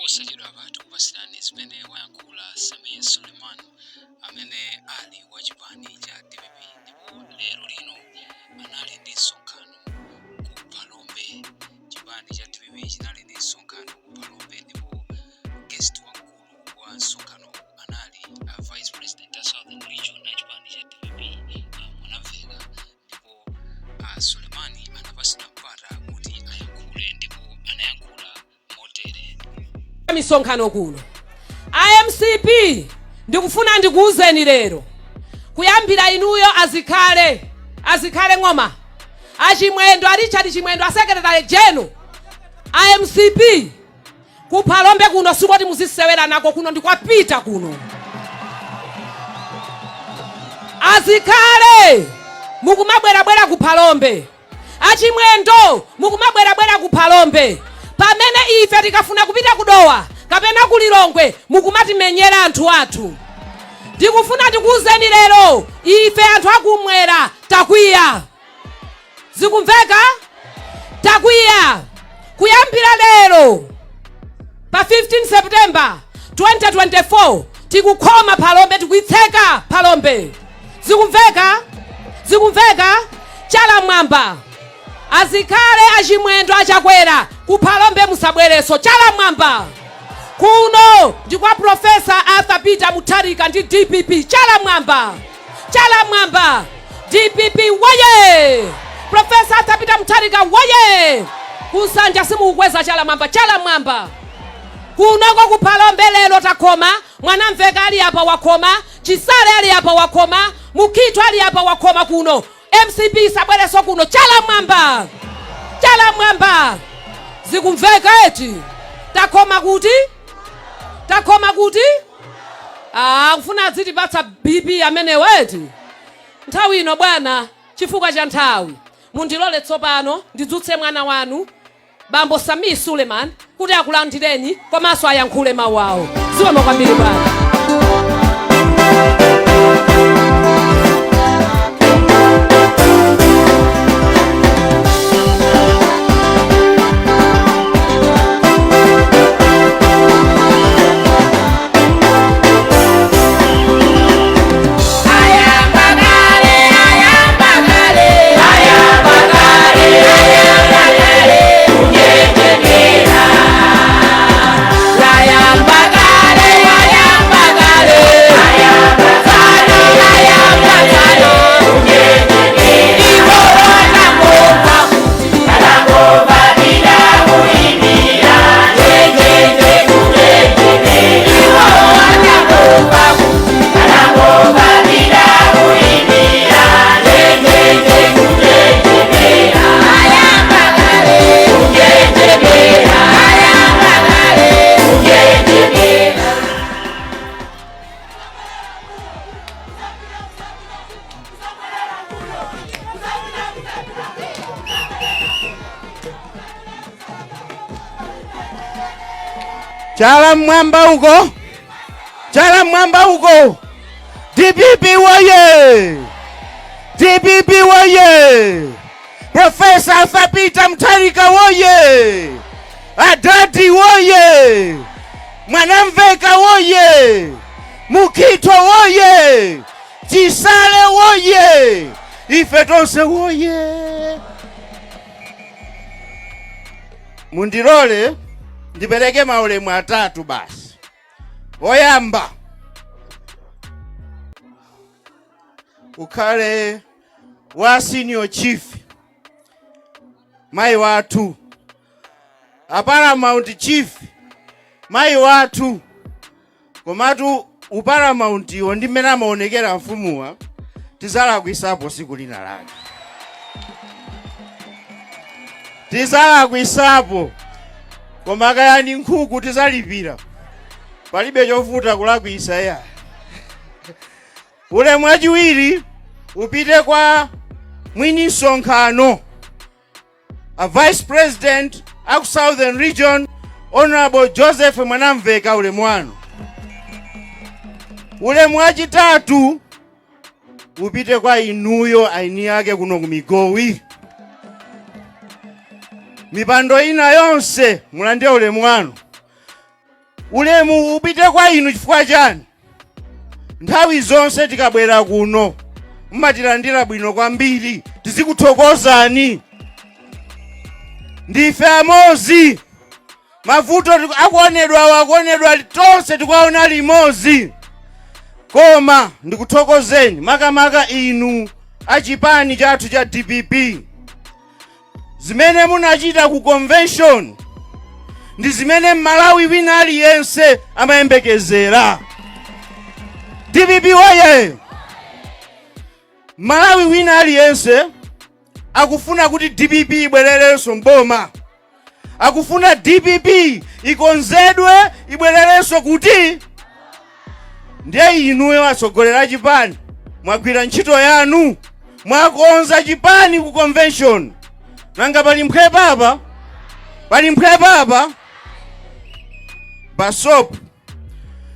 Posachedwapa tikupatsirani zimene wayankhula Sameer Suleman amene ali wa chipani cha dpp ndipo lero lino anali ndi msonkhano ku Phalombe. Chipani cha dpp chinali ndi msonkhano ku Phalombe ndipo guest wamkulu wa msonkhanowu anali a vice president a Southern Region a chipani cha dpp a Mwanamveka ndipo a Suleman anapatsidwa mpata kuti ayankhule ndipo anayankhula motere. Misonkhano kuno a mcp ndikufuna ndikuuzeni lero kuyambira inuyo a Zikhale, a Zikhale Ng'oma, a Chimwendo, a Richard Chimwendo, a secretary general a mcp, ku Phalombe kuno sikoti muzisewera nako, kuno ndi kwa Peter kuno. A Zikhale mukumabwerabwera ku Phalombe, a Chimwendo mukumabwerabwera ku Phalombe, pamene ife tikafuna kupita ku Dowa kapena ku Lilongwe mukumatimenyera anthu athu. Ndikufuna ndikuuzeni lero, ife anthu akumwera takwiya. Zikumveka? Takwiya. Kuyambira lero pa 15 September 2024 tikukhoma Phalombe, tikuitseka Phalombe. Zikumveka? Zikumveka? Chala mwamba. A Zikhale, a Chimwendo, a Chakwera, ku Phalombe musabwereso. Chala mwamba. Kuno ndi kwa Professor Arthur Peter Mutharika ndi dpp. Chala mwamba. Chala mwamba. Dpp woye! Professor Arthur Peter Mutharika woye! Ku Nsanja simukukweza chala mwamba. Chala mwamba. Kunoko ku Phalombe lero takhoma, Mwanamveka ali apa wakhoma, Chisale ali apa wakhoma, Mukhito ali apa wakhoma kuno. Mcp isabwereso kuno. Chala mwamba. Chala mwamba. Zikumveka eti? Takhoma kuti? Takhoma kuti? Aaa akufuna adzitipatsa BP amenewa eti? Nthawi ino bwana, chifukwa cha nthawi, mundilole tsopano ndidzutse mwana wanu Bambo Sameer Suleman kuti akulandireni komanso ayankhule mawu awo. Zikomo kwambiri bwana. Chala mmwamba uko, chala mmwamba uko. DPP woye! DPP woye! Professor Arthur Peter Mutharika woye! Adadi woye! Mwanamveka woye! Mukhito woye! Chisale woye! Ife tonse woye! Mundilole ndipereke maulemu atatu basi. Oyamba ukhale wa senior chief mayi wathu, a paramount chief mayi wathu. Komatu uparamount-wo ndi mmene amaonekera mfumuwa, tizalakwisapo siku lina lake, tizalakwisapo, koma kaya ni nkhuku tizalipira, palibe chovuta kulakwisa ya. Ulemu wachiwiri upite kwa mwini msonkhano, a Vice President aku Southern Region, Honorable Joseph Mwanamveka, ulemu wanu. Ulemu wachitatu upite kwa inuyo aini yake kuno ku Migowi. Mipando ina yonse mulandire ulemu wanu. Ulemu upite kwa inu chifukwa chani? Nthawi zonse tikabwera kuno mumatilandira bwino kwambiri, tizikuthokozani. Ndife amozi, mavuto akuonedwa akuonedwa tonse tikuwaona limodzi. Koma ndikuthokozeni makamaka inu achipani chathu cha DPP, zimene munachita ku convention ndi zimene Mmalawi wina aliyense amayembekezera. DPP woye! Malawi wina aliyense akufuna kuti DPP ibwererenso mboma, akufuna DPP ikonzedwe ibwererenso kuti. Ndiye inuyo atsogoleri a chipani mwagwira ntchito yanu, mwakonza chipani ku convention. Nanga pali mphwepa apa? Pali mphwepa apa? Basop.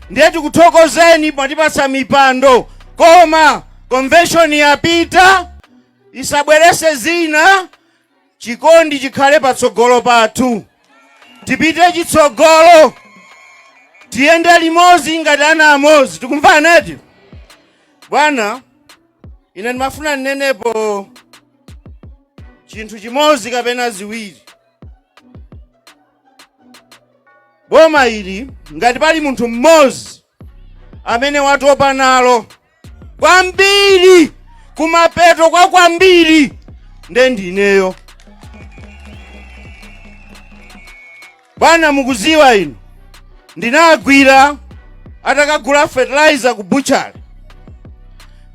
Ndiye tikuthokozeni, mwatipatsa mipando, koma convention yapita, isabwerese zina. Chikondi chikhale patsogolo pathu, tipite chitsogolo, tiyende limodzi ngati ana amodzi. Tikumvana eti bwana? Ine ndimafuna ndinenepo chinthu chimodzi kapena ziwiri. Boma ili, ngati pali munthu mmodzi amene watopa nalo kwambiri, kumapeto kwa kwambiri, nde ndineyo bwana. Mukuziwa inu, ndinagwira atakagula fertilizer ku butchery,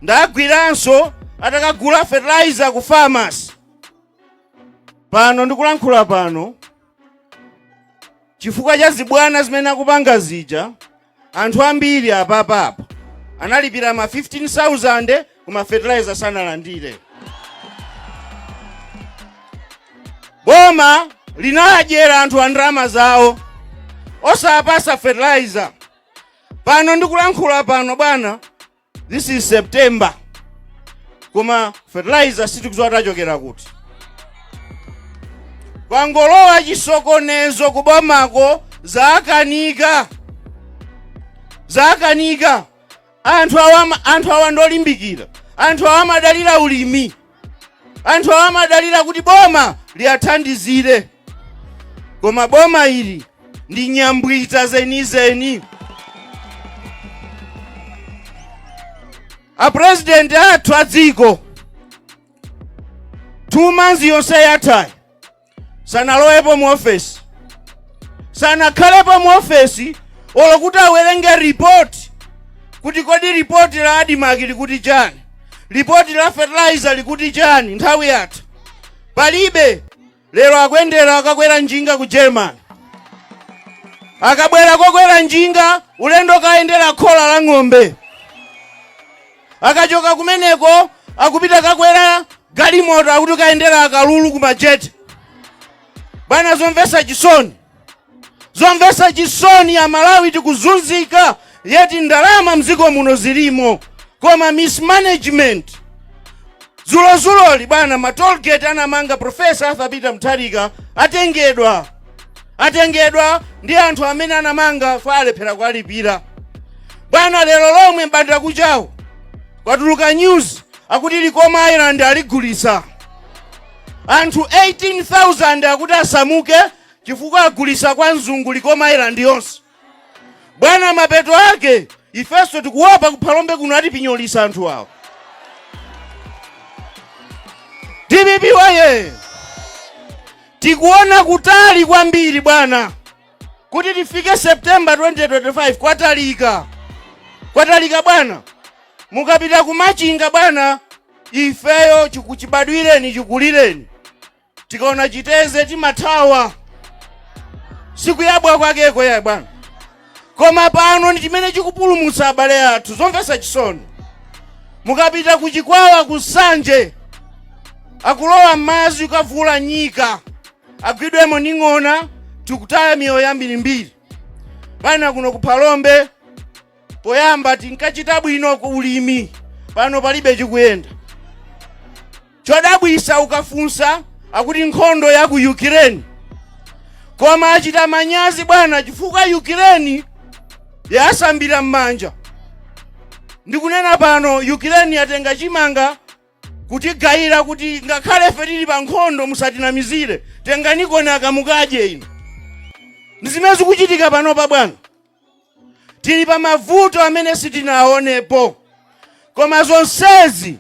ndagwiranso atakagula fertilizer ku pharmacy. Pano ndikulankhula pano, chifukwa cha zibwana zimene akupanga zija, anthu ambiri apapapa analipira ma 15,000 koma fertilizer sanalandire. Boma linadyera anthu a ndalama zawo osapasa fertilizer. Pano ndikulankhula pano bwana, this is September, koma fertilizer sitikudziwa tachokera kuti. Kwangolowa chisokonezo kubomako, zakanika, zakanika. Anthu awa ndolimbikira, anthu awa amadalira ulimi, anthu awa amadalira kuti boma liyathandizire, koma boma ili ndi nyambwita zenizeni. Apurezidenti athu a dziko, 2 months yonse yathayi sanalowepo mu ofesi, sanakhalepo mu ofesi olo kuti awerenge ripoti, kuti kodi ripoti la ADMARC likuti chani, ripoti la fertilizer likuti chani. Nthawi yatha, palibe. Lero akuyendera akakwera njinga ku Germany, akabwera kokwera njinga, ulendo kayendera khola la ng'ombe, akachoka kumeneko akupita kakwera galimoto, akuti kayendera akalulu ku Majete. Bwana, zomvetsa chisoni, zomvetsa chisoni. Amalawi tikuzunzika, yet ndalama mdziko muno zilimo, koma mismanagement. Zulozuloli bwana, ma tollgate anamanga Professor Arthur Peter Mutharika atengedwa, atengedwa ndi anthu amene anamanga fa alephera kuwalipira. Bwana, lero lomwe mbanda kuchawo kwatuluka news, akuti Likoma Island aligulisa. Anthu 18,000 akuti asamuke chifukwa agulisa kwa mzungu Likoma Island yonse. Bwana, mapeto ake ifenso tikuopa kuphalombe kuno atipinyolisa anthu awo. DPP waye! Tikuona kutali kwambiri bwana, kuti tifike September 2025 kwatalika, kwatalika bwana. Mukapita kumachinga bwana, ifeyo chikuchibadwireni chikulireni, tikaona chiteze timathawa, sikuyabwa kwakeko ya bwana. Koma pano ndi chimene chikupulumutsa abale athu. Zomvetsa chisoni, mukapita kuchikwawa, kusanje, akulowa m'madzi kukavula nyika, agwidwemo ndi ng'ona, tikutaya miyoyo yambirimbiri. Bwana, kuno kuphalombe poyamba tinkachita bwino ku ulimi, pano palibe chikuyenda. Chodabwisa, ukafunsa akuti nkhondo ya ku Ukraine, koma achita manyazi bwana, chifukwa Ukraine Yasambira m'manja. Ndikunena pano Ukraine yatenga chimanga kutigayira kuti ngakhale ife tili pa nkhondo, musatinamizire, tenganikoni akamukadye inu. Ndi zimene zikuchitika panopa, bwana. Tili pa mavuto amene sitinaonepo, koma zonsezi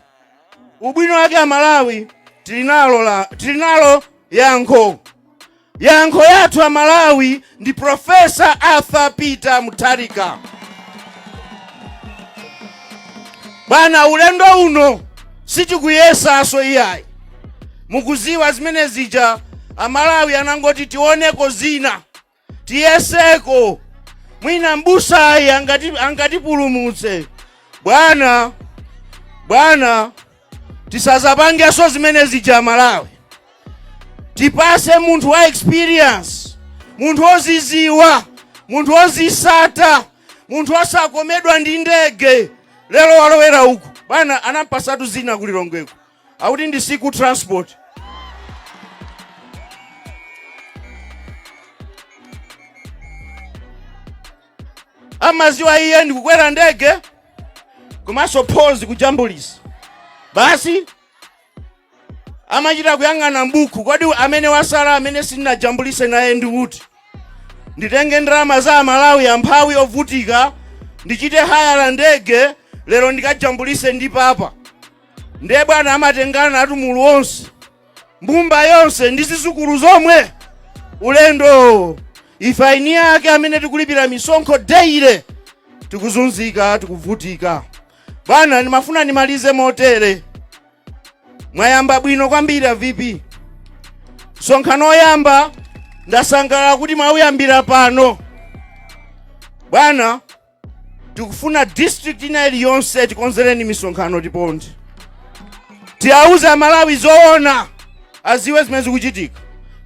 ubwino wake Amalawi tili nalo yankho. Yankho yathu Amalawi ndi Professor Arthur Peter Mutharika. Bwana, ulendo uno sitikuyesaso iyayi. Mukuziwa zimene zija Amalawi anangoti tioneko zina, tiyeseko, mwina mbusayi angatipulumutse. Bwana, bwana, tisazapangenso zimene zija. Malawi, tipase munthu wa experience, munthu woziziwa, munthu wozisata, munthu osakomedwa ndi ndege. Lero walowera uku, bwana, anampasatu zina kulilongweko akuti ndi siku transport. Amaziwa iye ndikukwera ndege komanso phozi kujambulisa basi. Amachita kuyang'ana mbuku, kodi amene wasala amene sindinajambulise naye ndi kuti nditenge ndalama za Amalawi amphawi ovutika, ndichite hayala ndege lero ndikajambulise ndi papa? Ndiye bwana amatengana atumulu onse, mbumba yonse ndi zizukulu zomwe ulendo. Ife eni ake amene tikulipira misonkho daily tikuzunzika, tikuvutika. Bwana, ndimafuna ndimalize motere. Mwayamba bwino kwambiri a VP. Msonkhano oyamba ndasangalala kuti mwauyambira pano. Bwana, tikufuna district ina iliyonse tikonzereni misonkhano, tiponde, tiyauze Amalawi zoona, aziwe zimene zikuchitika.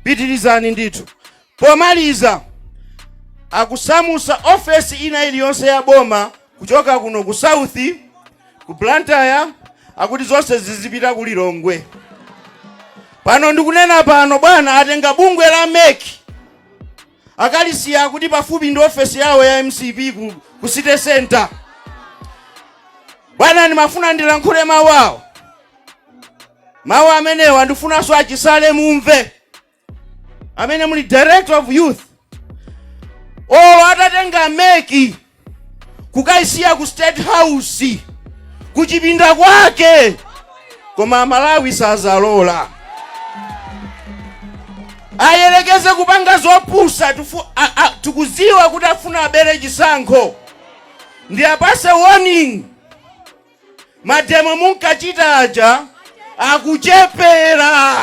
Pitirizani ndithu. Pomaliza, akusamusa ofesi ina iliyonse ya boma kuchoka kuno ku South, ku Blantyre, akuti zonse zizipita ku Lilongwe. Pano ndikunena pano, bwana, atenga bungwe la MEC akalisiya kuti pafupi ndi ofesi yawo ya MCP ku city center. Bwana, ndimafuna ndilankhule mawu awo. Mawu amenewa ndifunanso achisale mumve, amene muli director of youth. Olo atatenga MEC kukayisiya ku State House kuchipinda kwake, koma Amalawi sazalola. Ayelekeze kupanga zopusa. Tikuziwa kuti afuna abere chisankho. Ndi apase warning, mademo munkachita aja akuchepera,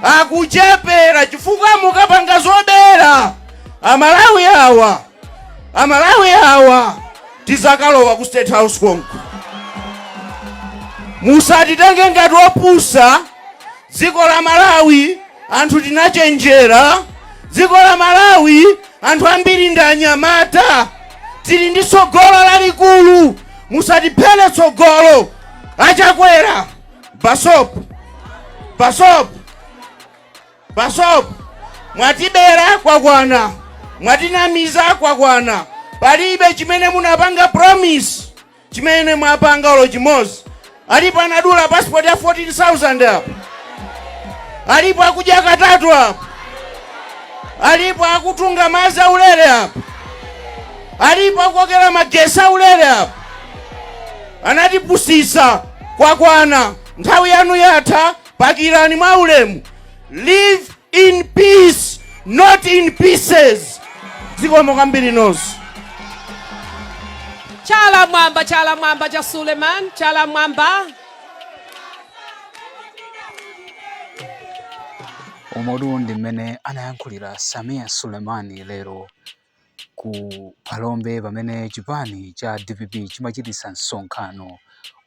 akuchepera, chifukwa mukapanga zobera, Amalawi awa, Amalawi awa tizakalowa ku State House konko. Musatitenge ngati opusa. Dziko la Malawi anthu tinachenjera. Dziko la Malawi anthu ambiri ndi anyamata, tili ndi tsogolo lalikulu. Musatiphere tsogolo. Achakwera, basop, basop, basop. Mwatibera kwakwana, mwatinamiza kwakwana. Palibe chimene munapanga promise chimene mwapanga olo chimodzi. Alipo anadula passport ya 14,000 apo, alipo akudya katatu apo, alipo akutunga madzi aulere apo, alipo akukokera magesi aulere apo. Anatipusisa kwakwana. Nthawi yanu yatha, pakirani mwa ulemu. Live in peace, not in pieces. Zikomo kwambiri nonse. Chala mwamba, chala mwamba cha Suleiman, chala mwamba. Umotu ndi mmene anayankhulira Sameer Suleman lero ku Phalombe pamene chipani cha DPP chimachititsa msonkhano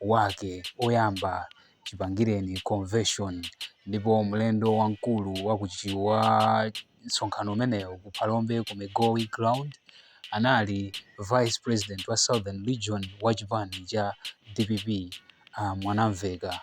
wake oyamba chipangireni convention, ndipo mlendo wamkulu wa msonkhano umenewu ku Phalombe ku Migowi Ground anali Vice President wa Southern Region wa chipani cha DPP, a Mwanamveka.